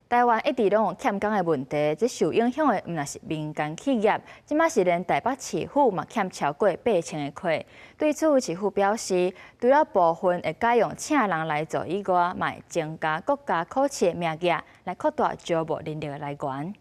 台灣一直攏有欠工的問題，這受影響的毋但是民間企業，這馬是連台北市府嘛欠超過8000個缺。對此，市府表示，除了部分會改用請人來做以外，嘛會增加國家考試的名額，來擴大招募人力的來源。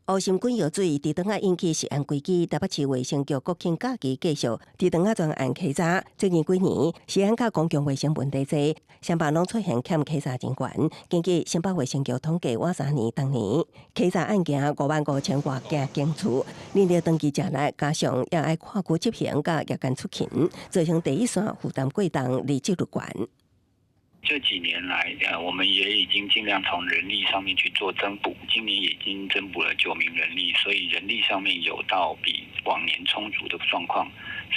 烏心滾藥水佇當仔引起食安危機，台北市衛生局國慶假期繼續佇當仔專案稽查。最近幾年，食安佮公共衛生問題濟，雙北攏出現欠稽查人員。根據新北衛生局統計，倚3年當年稽查案件55,000外件件次，人力長期食力，加上也愛跨區執行佮夜間出勤，造成第一線負擔過重，離職率懸。這幾年來，我們也已經盡量從人力上面去做增補，今年已經增補了9名人力，所以人力上面有到比往年充足的狀況，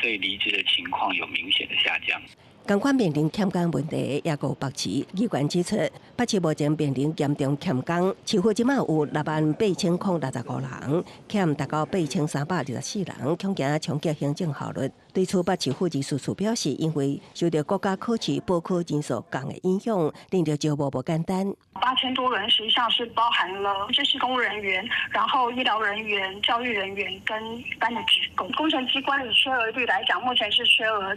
所以離職的情況有明顯的下降。仝款面臨欠工問題，也閣有北市議員指出，北市目前面臨嚴重欠工，市府這馬有68,065人，欠達到8324人，恐驚衝擊行政效率。對此，北市府人事處表示，因為受到國家考試報考人數降的影響，人力招募無簡單。 8000多人實際上是包含了正式公務人員，然後醫療人員、教育人員跟一般的職工。工程機關以缺額率來講，目前是缺額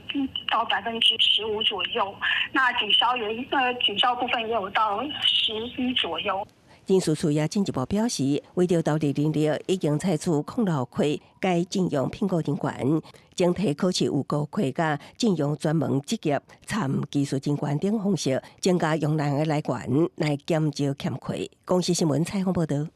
到15%左右。那警消也警消部分也有到11左右。人事處也進一步表示，為著投入人力，已經採取控留缺、改進用聘僱人員、整體考試有高缺佮進用專門職業參技術人員等方式，增加用人的來源，來減少欠缺。公視新聞採訪報導。